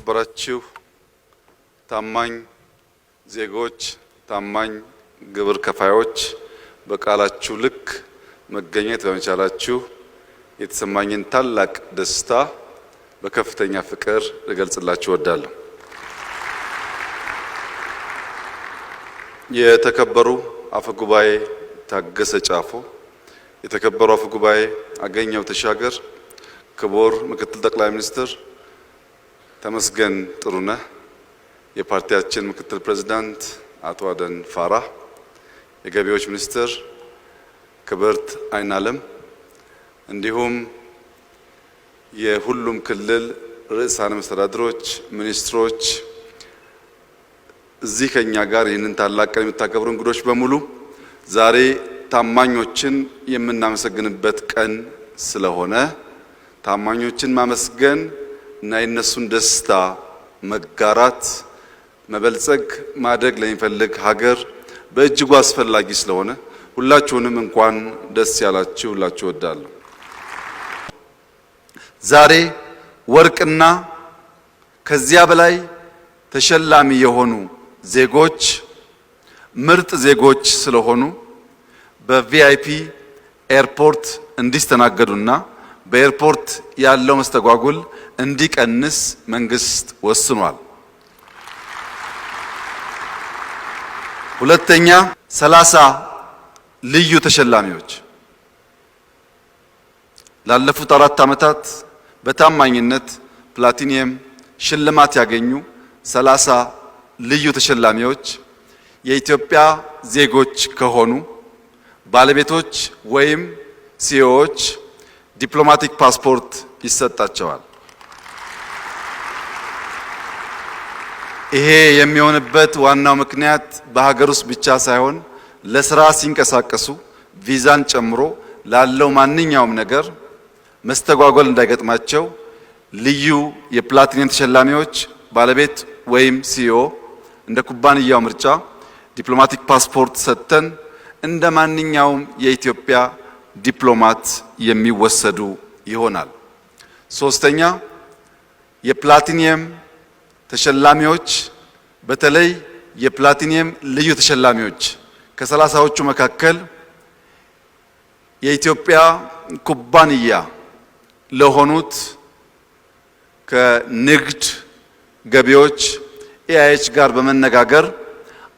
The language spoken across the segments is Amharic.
የተከበራችሁ ታማኝ ዜጎች፣ ታማኝ ግብር ከፋዮች በቃላችሁ ልክ መገኘት በመቻላችሁ የተሰማኝን ታላቅ ደስታ በከፍተኛ ፍቅር ልገልጽላችሁ እወዳለሁ። የተከበሩ አፈ ጉባኤ ታገሰ ጫፎ፣ የተከበሩ አፈ ጉባኤ አገኘሁ ተሻገር፣ ክቡር ምክትል ጠቅላይ ሚኒስትር ተመስገን ጥሩነህ፣ የፓርቲያችን ምክትል ፕሬዚዳንት አቶ አደን ፋራህ፣ የገቢዎች ሚኒስትር ክብርት አይናለም፣ እንዲሁም የሁሉም ክልል ርዕሳነ መስተዳድሮች፣ ሚኒስትሮች፣ እዚህ ከኛ ጋር ይህንን ታላቅ ቀን የምታከብሩ እንግዶች በሙሉ፣ ዛሬ ታማኞችን የምናመሰግንበት ቀን ስለሆነ ታማኞችን ማመስገን እና የነሱን ደስታ መጋራት መበልጸግ ማደግ ለሚፈልግ ሀገር በእጅጉ አስፈላጊ ስለሆነ ሁላችሁንም እንኳን ደስ ያላችሁ ሁላችሁ እወዳለሁ። ዛሬ ወርቅና ከዚያ በላይ ተሸላሚ የሆኑ ዜጎች ምርጥ ዜጎች ስለሆኑ በ VIP ኤርፖርት እንዲስተናገዱና በኤርፖርት ያለው መስተጓጉል እንዲቀንስ መንግስት ወስኗል። ሁለተኛ፣ 30 ልዩ ተሸላሚዎች ላለፉት 4 ዓመታት በታማኝነት ፕላቲኒየም ሽልማት ያገኙ 30 ልዩ ተሸላሚዎች የኢትዮጵያ ዜጎች ከሆኑ ባለቤቶች ወይም CEO ዎች diplomatic passport ይሰጣቸዋል። ይሄ የሚሆንበት ዋናው ምክንያት በሀገር ውስጥ ብቻ ሳይሆን ለስራ ሲንቀሳቀሱ ቪዛን ጨምሮ ላለው ማንኛውም ነገር መስተጓጎል እንዳይገጥማቸው ልዩ የፕላቲኒየም ተሸላሚዎች ባለቤት ወይም CEO እንደ ኩባንያው ምርጫ diplomatic passport ሰጥተን እንደ ማንኛውም የኢትዮጵያ ዲፕሎማት የሚወሰዱ ይሆናል። ሶስተኛ፣ የፕላቲኒየም ተሸላሚዎች፣ በተለይ የፕላቲኒየም ልዩ ተሸላሚዎች ከ30ዎቹ መካከል የኢትዮጵያ ኩባንያ ለሆኑት ከንግድ ገቢዎች EIH ጋር በመነጋገር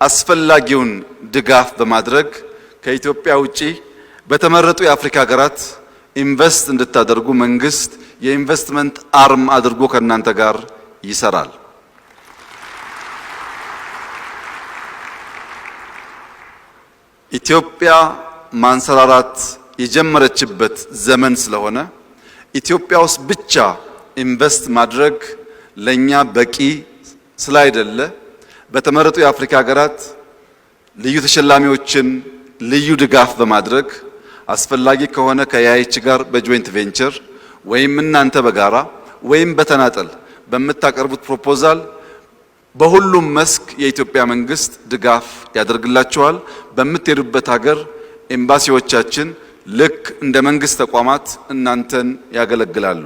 አስፈላጊውን ድጋፍ በማድረግ ከኢትዮጵያ ውጪ በተመረጡ የአፍሪካ ሀገራት invest እንድታደርጉ መንግስት የኢንቨስትመንት arm አድርጎ ከእናንተ ጋር ይሰራል። ኢትዮጵያ ማንሰራራት የጀመረችበት ዘመን ስለሆነ ኢትዮጵያ ውስጥ ብቻ invest ማድረግ ለኛ በቂ ስላይደለ በተመረጡ የአፍሪካ ሀገራት ልዩ ተሸላሚዎችን ልዩ ድጋፍ በማድረግ አስፈላጊ ከሆነ ከ EIH ጋር በ joint venture ወይም እናንተ በጋራ ወይም በተናጠል በምታቀርቡት proposal በሁሉም መስክ የኢትዮጵያ መንግስት ድጋፍ ያደርግላችኋል። በምትሄዱበት ሀገር ኤምባሲዎቻችን ልክ እንደ መንግስት ተቋማት እናንተን ያገለግላሉ።